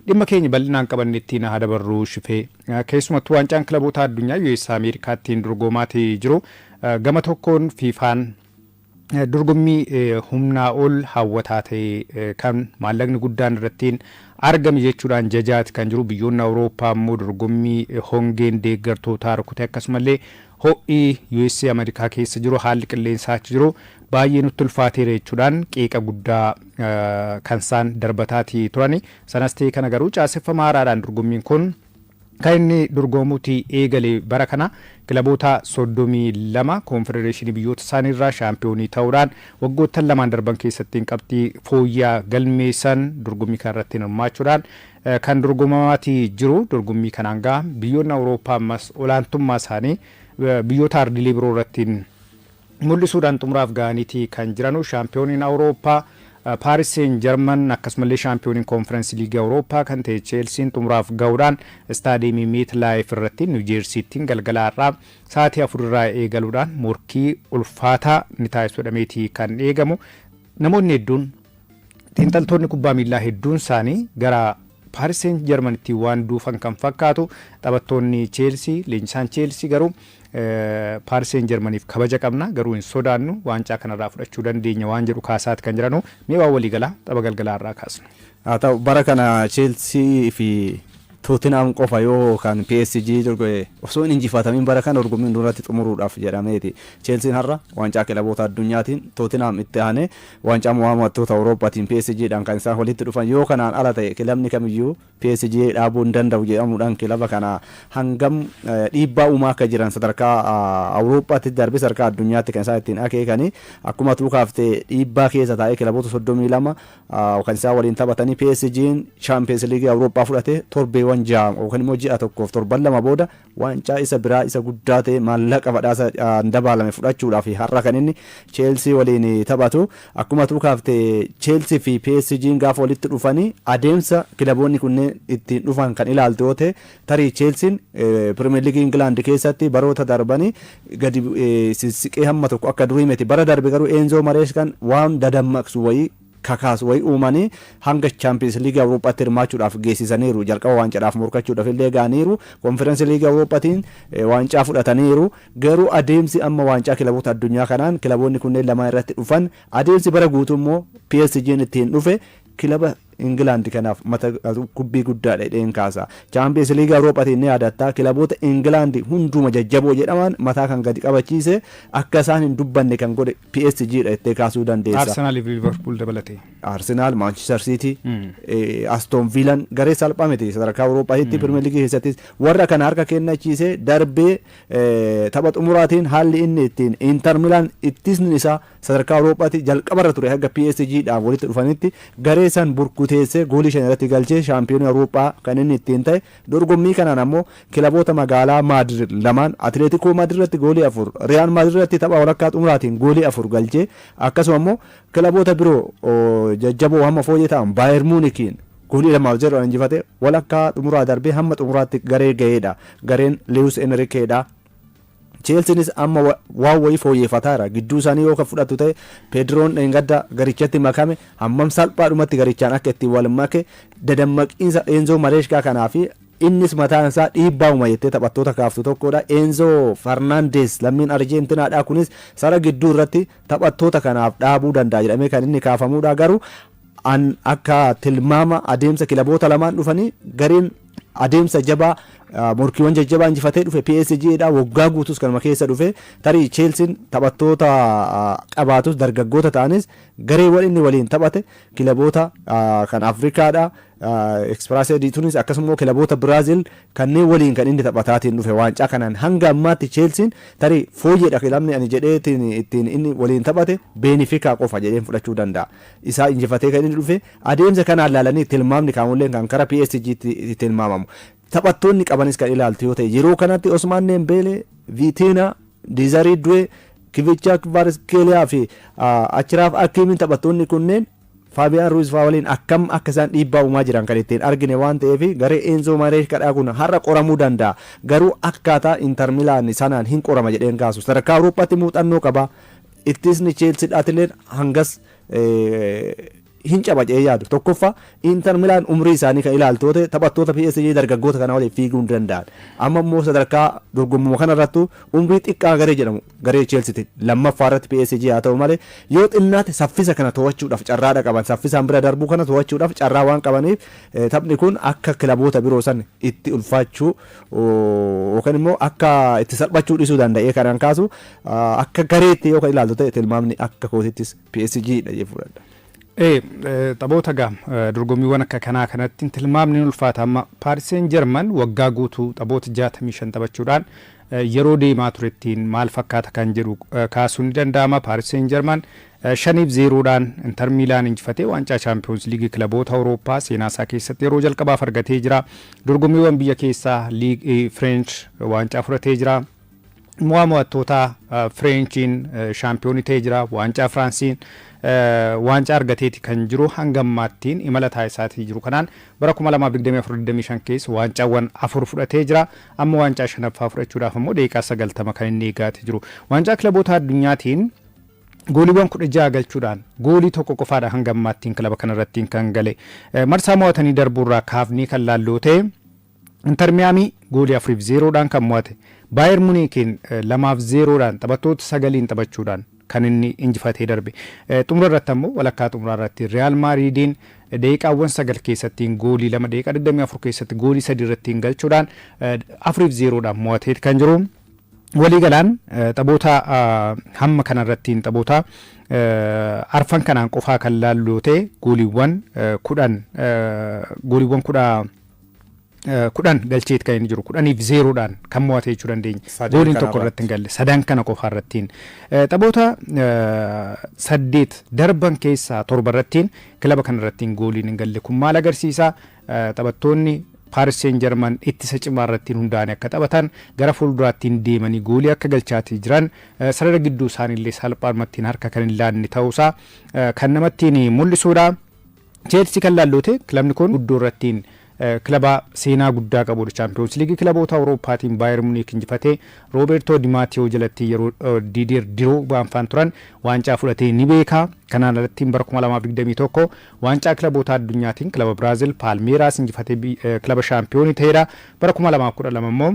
Dhimma keenya bal'inaan qabanne ittiin haa dabarru, Shifee. Keessumattuu waancaan kilaboota addunyaa US Ameerikaattiin dorgomaatii jiru. Gama tokkoon FIFAn dorgommii humnaa ol hawwataa ta'e kan maallaqni guddaan irrattiin argame jechuudhaan jajaati kan jiru. Biyyoonni Awurooppaa immoo dorgommii hongeen deeggartootaa rukute, akkasumallee ho'i USA Ameerikaa keessa jiru, haalli qilleensaa achi jiru baay'ee nutti ulfaateera jechuudhaan qeeqa guddaa kan isaan darbataatii turani. Sanas ta'e kana garuu caaseffama haaraadhaan dorgommiin kun kan inni dorgomuuti eegale. Bara kana kilaboota 32 koonfedereeshinii biyyoota isaaniirraa shaampiyoonii ta'uudhaan waggoottan lamaan darban keessatti qabxii fooyya'aa galmeessan dorgommii kana irratti hirmaachuudhaan kan dorgomamaatii jiru. Dorgommii kanaan gaa biyyoonni Awurooppaa ammas olaantummaa isaanii biyyoota ardiilee biroo irratti mul'isuudhaan xumuraaf ga'aniiti kan jiranu. Shaampiyooniin Awurooppaa Paaris Seen Jarman akkasumallee shaampiyooniin Koonferensi Liigii Awurooppaa kan ta'e Cheelsiin xumuraaf ga'uudhaan istaadiyeemii Meet Laayif irratti Niw Jeersiittiin galgala har'aa sa'aatii 4 irraa eegaluudhaan morkii ulfaataa ni taasisu jedhameeti kan eegamu. Namoonni hedduun, xiinxaltoonni kubbaa miillaa hedduun isaanii gara Paaris Seen Jarmanitti waan duufan kan fakkaatu. Taphattoonni Cheelsii, leenjisaan Cheelsii garuu Paaris Seen Jarmaniif kabaja qabna, garuu hin sodaannu, waancaa kanarraa fudhachuu dandeenya waan jedhu kaasaati kan jiranu. Mee waan waliigalaa tapha galgalaa irraa kaasnu. Haa ta'u, bara kana Cheelsii fi Tootinhaam qofa yoo kan PSG osoo hin injifatamiin bara kana dorgommii hunduratti xumuruudhaaf jedhameeti. Cheelsiin har'a waancaa kilaboota addunyaatiin Tootinhaam itti aanee waancaa mo'attoota Awurooppaatiin PSGdhaan kan isaan walitti dhufan. Yoo kanaan ala ta'e kilabni kamiyyuu PSG dhaabuu hin danda'u jedhamuudhaan kilaba kana hangam dhiibbaa uumaa akka jiran sadarkaa Awurooppaatti darbee sadarkaa addunyaatti kan isaan ittiin akeekanii. Akkuma tuukaaftee dhiibbaa keessa taa'ee kilaboota 32 kan isaan waliin taphatanii, PSG'n Chaampiyeens Liigii Awurooppaa fudhate torbeewwan 6 yookaan immoo ji'a tokkoof torban 2 booda waancaa isa biraa isa guddaa ta'e maallaqa badhaasa dabaalame fudhachuudhaaf har'a kan inni Cheelsii waliin taphatu. Akkuma tuukaaftee Cheelsii fi PSG'n gaafa walitti dhufanii adeemsa kilaboonni kunneen ittiin dhufan kan ilaaltu yoo ta'e, tarii Cheelsiin Pirimeer Liigii Ingilaand keessatti baroota darbanii gadi sissiqee hamma tokko akka durii miti. Bara darbe garuu Eenzoo Mareeskaan waan dadammaqsu wayii, kakaasu wayii uumanii hanga Chaampiyeens Liigii Awurooppaatti hirmaachuudhaaf geessisaniiru. Jalqaba waancaadhaaf morkachuudhaaf illee ga'aniiru. Konferensi Liigii Awurooppaatiin waancaa fudhataniiru. Garuu adeemsi amma waancaa kilaboota addunyaa kanaan kilaboonni kunneen lamaan irratti dhufan, adeemsi bara guutuu immoo PSG'n ittiin dhufe kilaba Ingilaand kanaaf mata kubbii guddaadha jedheen kaasa. Chaampiyeens Liigii Awurooppaatiin ni yaadatta, kilaboota Ingilaand hunduma jajjaboo jedhaman mataa kan gadi qabachiise, akka isaan hin dubbanne kan godhe PSG dha jettee kaasuu dandeessa. Arsenaal fi Liverpool dabalatee. Arsenaal, Manchester City, Aston Villan garee salphaa miti sadarkaa Awurooppaatti. Pirimeer Liigii keessattis warra kana harka kennachiisee darbee tapha xumuraatiin haalli inni ittiin Inter Milan ittisni isaa sadarkaa Awurooppaatti jalqabarra ture hanga PSG dhaan walitti dhufanitti garee san burkuteessee goolii 5 irratti galchee shaampiyoonii Awurooppaa kan inni ittiin ta'e. Dorgommii kanaan ammoo kilaboota magaalaa Maadrid lamaan, Atileetikoo Maadrid irratti goolii 4, Riyaal Maadrid irratti tapha walakkaa xumuraatiin goolii 4 galchee, akkasuma immoo kilaboota biroo jajjaboo hamma fooyyee ta'an Baayer Muunikiin goolii 2-0 injifate walakkaa xumuraa darbee hamma xumuraatti garee ga'eedha. Gareen Luis Enriqueedha. Cheelsiinis amma waan wayii fooyyeffataara. Gidduu isaanii yoo kan fudhatu ta'e, Pedroon dheengadda garichatti makame hammam salphaadhumatti garichaan akka ittiin wal make, dadammaqiinsa Enzoo Mareeshkaa kanaa fi innis mataan isaa dhiibbaa uuma jettee taphattoota kaaftu tokkodha. Enzo Fernandez lammiin Arjeentinaadha. Kunis sara gidduu irratti taphattoota kanaaf dhaabuu danda'a jedhamee kan inni kaafamudha. Garuu an akka tilmaama adeemsa kilaboota lamaan dhufanii, gareen adeemsa jabaa, morkiiwwan jajjabaa injifatee dhufe PSG dha. Waggaa guutus kanuma keessa dhufe. Tarii Cheelsiin taphattoota qabaatus, dargaggoota ta'anis, gareewwan inni waliin taphate kilaboota kan Afrikaadha. Esperance de Tunis, akkasuma kilaboota Biraazil kanneen waliin kan inni taphataatiin dhufe. Waancaa kanaan hanga ammaatti Cheelsiin tarii fooyyeedha kilabni ani jedheetiin ittiin inni waliin taphate Beenifikaa qofa jedheen fudhachuu danda'a. Isaa injifatee kan inni dhufe adeemsa kanaan laalanii tilmaamni kaamulleen kan kara PSG tilmaamamu. Taphattoonni qabanis kan ilaaltu yoo ta'e, yeroo kanatti Osmaan Dembele, Viitina, Dizarii Due, Kivicha Kvaratskhelia fi Achiraaf Hakiimiin, taphattoonni kunneen Faabiyaan Ruiz fa'aa waliin akkam akka isaan dhiibbaa uumaa jiran kan ittiin argine waan ta'eef, garee Enzo Maresca kun har'a qoramuu danda'a. Garuu akkaataa Inter Milaan sanaan hin qorama jedheen kaasu. Sadarkaa Awurooppaatti muuxannoo qaba. Ittisni Cheelsiidhaatillee hangas Hin cabacee yaadu. Tokkoffaa, Inter Milaan umrii isaanii kan ilaaltu taphattoota PSG dargaggoota kana waliin fiiguu hin danda'an. Amma immoo sadarkaa dorgommuma kanarrattu umrii xiqqaa garee jedhamu garee Chelsea lammaffaa irratti PSG haa ta'u malee, yoo xinnaate saffisa kana to'achuudhaaf carraadha qaban. Saffisaan bira darbuu kana to'achuudhaaf carraa waan qabaniif, taphni kun akka kilaboota biroo san itti ulfaachuu yookaan immoo akka itti salphachuu dhiisuu danda'ee kanaan kaasu, akka gareetti yoo kan ilaaltu ta'e, tilmaamni akka kootittis PSG dha jee fudhadha. Taphoota gaa dorgommiiwwan akka kanaa kanatti tilmaamni ni ulfaata. Amma Paaris Seen Jarman waggaa guutuu taphoota 65 taphachuudhaan yeroo deemaa turettiin maal fakkaata kan jedhu kaasuun ni danda'ama. Paaris Seen Jarman 5-0dhaan Inter Miilaan injifatee waancaa Chaampiyoons Liigii kilaboota Awurooppaa seenaa isaa keessatti yeroo jalqabaaf argatee jira. Dorgommiiwwan biyya keessaa liigii Fireench waancaa fudhatee jira. Mo'aa mo'attoota Fireenchiin shaampiyoonii ta'ee jira. Waancaa Firaansiin waancaa argateeti kan jiru. Hanga ammaattiin imala taasisaatii jiru kanaan bara 2024-25 keessa waancaawwan afur fudhatee jira. Amma waancaa shanaffaa fudhachuudhaaf immoo daqiiqaa 90 kan inni eegaatee jiru. Waancaa kilaboota addunyaatiin gooliiwwan 16 galchuudhaan goolii tokko qofaadha hanga ammaattiin kilaba kanarrattiin kan gale. Marsaa mo'atanii darbuurraa kaafnee kan laalloo ta'e, Inter Miyaamii goolii 4-0dhaan kan mo'ate. Baayer Muniikiin 2-0dhaan taphattoota sagaliin taphachuudhaan kan inni injifatee darbe. Xumura irratti ammoo, walakkaa xumuraa irratti, Riyaal Maariidiin daqiiqaawwan 9 keessatti goolii lama, daqiiqaa 24 keessatti goolii sadi irratti galchuudhaan 4-0dhaan mo'atee kan jiru. Waliigalaan taphoota hamma kanarratti taphoota arfan kanaan qofaa kan laallu ta'e, gooliiwwan 10, gooliiwwan 10 galcheet kan inni jiru, 10-0dhaan kan mo'ate jechuu dandeenya. Gooliin tokko irratti hin galle sadan kana qofa irrattiin. Taphoota saddeet darban keessaa torba irrattiin kilaba kana irrattiin gooliin hin galle. Kun maal agarsiisa? Taphattoonni Paaris Seen Jarman ittisa cimaa irrattiin hundaa'anii akka taphatan, gara fuulduraattiin deemanii goolii akka galchaatii jiran, sarara gidduu isaaniillee salphaamattiin harka kan hin laanne ta'uusaa kan namattiin mul'isuudha. Cheelsii kan laallu, kilabni kun guddoo irrattiin kilaba seenaa guddaa qabudha. Chaampiyoons Liigii kilaboota Awurooppaatiin Baayer Muniik injifatee, Roobertoo Di Maatiyoo jalatti yeroo Diidier Diroogbaan faan turan waancaa fudhatee ni beeka. Kanaan alatti bara 2021 waancaa kilaboota addunyaatiin kilaba Biraazil Paalmeeraas injifatee kilaba shaampiyoonii ta'edha. Bara 2012 immoo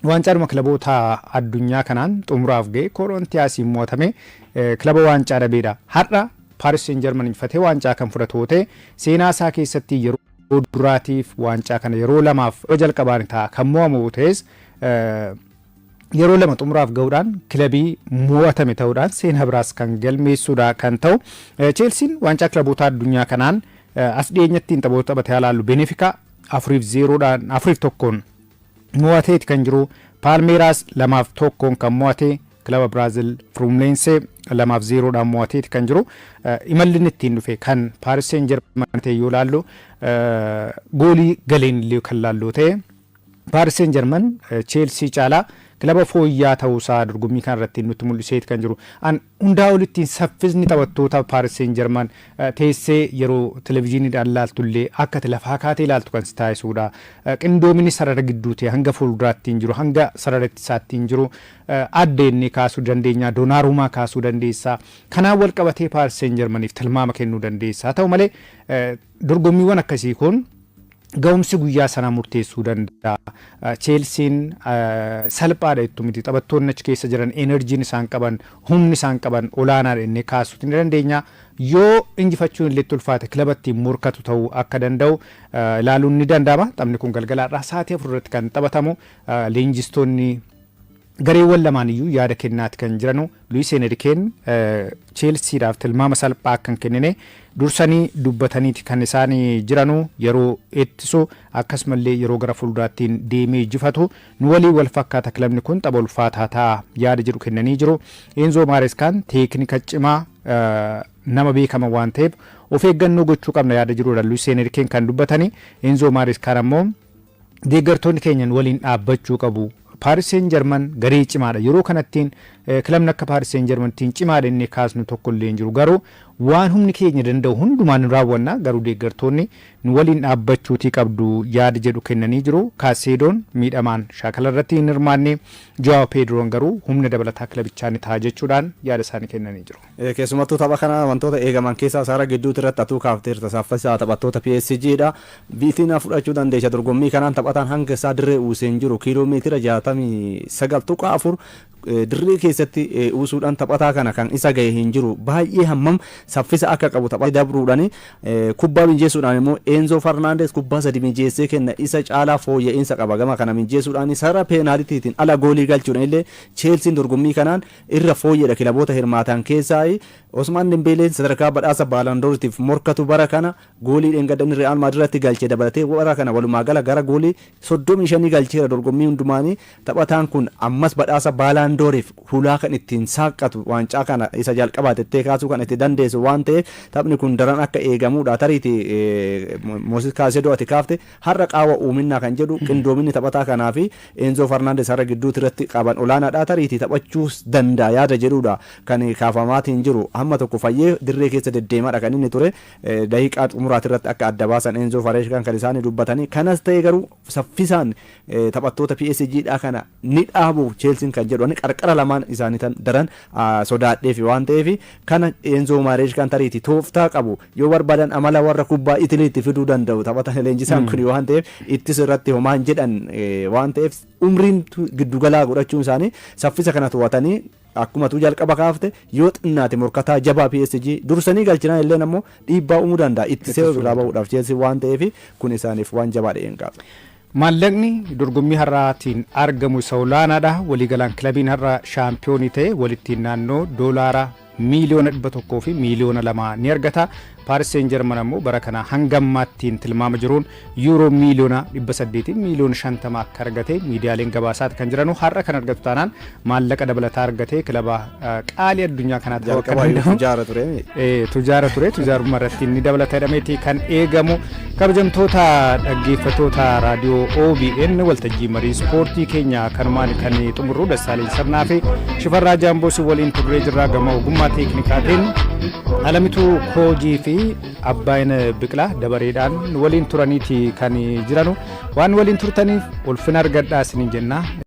waancaadhuma kilaboota addunyaa kanaan xumuraaf ga'e, Korontiyaasiin mo'atame, kilaba waancaa dhabeedha. Har'a Paaris Seen Jarman injifatee waancaa kan fudhatu ta'e, seenaa isaa keessatti yeroo duraatiif waancaa kana yeroo lamaaf jalqabaan ta'a. Kan mo'amu ta'es, yeroo lama xumuraaf gahuudhaan kilabii mo'atame ta'uudhaan seenaa biraas kan galmeessuudha kan ta'u. Cheelsiin waancaa kilaboota addunyaa kanaan as dhiyeenyatti taphoota taphatee alaallu, Benefikaa 4-0dhaan, 4-1n mo'ateeti kan jiru. Paalmeeraas 2-1n kan mo'ate, kilaba Biraazil Fluminense 2-0dhaan mo'ateeti kan jiru. Imalli inni ittiin dhufe kan Paaris Seen Jarman ta'e yoo laallu, goolii galeen illee kan laallu ta'e, Paaris Seen Jarman Cheelsii caalaa kilaba fooyyaa ta'uusaa dorgommii kana irratti nutti mul'iseeti kan jiru. An hundaa olittiin saffisni taphattoota Paaris Seen Jarman teessee yeroo televizyiiniidhaan laaltullee akka ati lafaa kaatee ilaaltu kan si taasisuudha. Qindoomini sarara gidduu ta'e hanga fuulduraattiin jiru, hanga sarara ittisaattiin jiru adda inni kaasuu dandeenya. Doonaarumaa kaasuu dandeessa. Kanaan wal qabatee Paaris Seen Jarmaniif tilmaama kennuu dandeessa. Haa ta'u malee, dorgommiiwwan akkasii kun ga'umsi guyyaa sanaa murteessuu danda'a. Cheelsiin salphaadha jettu miti. Taphattoonni achi keessa jiran enerjiin isaan qaban, humni isaan qaban olaanaadha inni kaasuu ni dandeenya. Yoo injifachuun illee itti ulfaate, kilaba ittiin morkatu ta'uu akka danda'u ilaaluun ni danda'ama. Taphni kun galgalaadhaa sa'aatii 4 irratti kan taphatamu. Leenjistoonni gareewwan lamaan iyyuu yaada kennaati kan jiranu. Luis Enrikeen Cheelsiidhaaf tilmaama salphaa akka hin kennine dursanii dubbataniiti kan isaan jiranu. Yeroo ittisu, akkasumallee yeroo gara fuulduraattiin deemee jifatu nu waliin wal fakkaata, kilabni kun tapha ulfaataa ta'a yaada jedhu kennanii jiru. Enzoo Maareskaan teeknika cimaa nama beekama waan ta'eef of eeggannoo gochuu qabna yaada jirudha Luis Enrikeen kan dubbatani. Enzoo Maareskaan ammoo deeggartoonni keenyan waliin dhaabbachuu qabu. Paaris Seen Jarman garee cimaadha. Yeroo kanattiin Kilabni akka Paaris Seen Jarmantiin cimaa jennee kaasnu tokko illee hin jiru. Garuu waan humni keenya danda'u hundumaan nu raawwanna, garuu deeggartoonni nu waliin dhaabbachuutii qabdu yaada jedhu kennanii jiru. Kaaseedoon miidhamaan shaakala irratti hin hirmaanne, Joao Pedroon garuu humna dabalataa kilabichaa ni ta'a jechuudhaan yaada isaanii kennanii jiru. Keessumattuu tapha kana wantoota eegaman keessaa sarara gidduutti irratti atuu kaafteerta, saffisa taphattoota PSG dha. Viitinaa fudhachuu dandeessa. Dorgommii kanaan taphataan hanga isaa dirree uwwisee hin jiru. Kiiloo meetira 69.4 dirree keessatti uwwisuudhaan taphataa kana kan isa gahe hin jiru. Baay'ee hammam saffisa akka qabu tapha dabruudhaan, kubbaa mijeessuudhaan immoo Enzo Fernandez kubbaa sadi mijeessee kenna, isa caalaa fooyya'insa qaba. Gama kana mijeessuudhaan, sarara peenaalitiitiin ala goolii galchuudhaan illee Cheelsiin dorgommii kanaan irra fooyyedha kilaboota hirmaatan keessaa. Osmaan Dembeeleen sadarkaa badhaasa Baalandooritiif morkatu bara kana goolii dheengadda inni Re'aal Maadriiratti galchee dabalatee bara kana walumaa gala gara goolii 35 galcheera dorgommii hundumaanii. Taphataan kun ammas badhaasa Baalaandooriif hulaa kan ittiin saaqqatu, waancaa kana isa jalqabaatettee kaasuu kan itti dandeessu waan ta'eef taphni kun daran akka eegamudha. Tariiti Moosis Kaasedoo ati kaafte har'a qaawa uuminnaa kan jedhu, qindoominni taphataa kanaa fi Enzo Fernandez har'a gidduutti irratti qaban olaanaadha. Tariiti taphachuus danda'a yaada jedhudha kan kaafamaatiin jiru. Hamma tokko fayyee dirree keessa deddeemaadha kan inni ture. Daqiiqaa xumuraati irratti akka adda baasan Enzo Fareeshkaan kan isaanii dubbatanii. Kanas ta'e garuu saffisaan taphattoota PSG dha kana ni dhaabu Cheelsiin kan jedhu qarqara lamaan isaanii tan daran sodaadheefi waan ta'eef, kana Enzo Mareeshkaan tariiti tooftaa qabu yoo barbaadan amala warra kubbaa Itiliitti fiduu danda'u taphatan leenjisaan kun waan ta'eef, ittis irratti homaan jedhan waan ta'eef, umriin giddugalaa godhachuun isaanii saffisa kana to'atanii, akkuma tu jalqaba kaafte, yoo xinnaate morkataa jabaa PSG dursanii galchinaan illee ammoo dhiibbaa uumuu danda'a ittisee biraa bahuudhaaf Chelsea waan ta'eef, kun isaaniif waan jabaa dha'een kaasa. Maallaqni dorgommii har'aatiin argamu isa olaanaadha. Waliigalaan kilabiin har'a shaampiyoonii ta'e walittiin naannoo $100 miiliyoona 1 fi miiliyoona 2 ni argata. Paaris Seen Jarman ammoo bara kana hanga ammaattiin tilmaama jiruun yuuroo 850 miiliyoona akka argate miidiyaaleen gabaasaati kan jiranu. Har'a kan argatu taanaan maallaqa dabalataa argate kilaba qaalii addunyaa kanaa ta'uu akka danda'u. Tujaara ture. Tujaara ture, tujaarummaa irratti inni dabalata jedhameeti kan eegamu. Kabajamtoota dhaggeeffattoota raadiyoo OBN, waltajjii marii ispoortii keenya kanumaan kan xumurru. Dassaaleen Sirnaa fi Shifarraa Jaamboos waliin turree jirra. Gama ogummaa teeknikaatiin Alamituu Koojii fi Abbaayin Biqilaa dabareedhaan waliin turaniiti kan jiranu. Waan waliin turtaniif ulfina argadhaa isiniin jenna.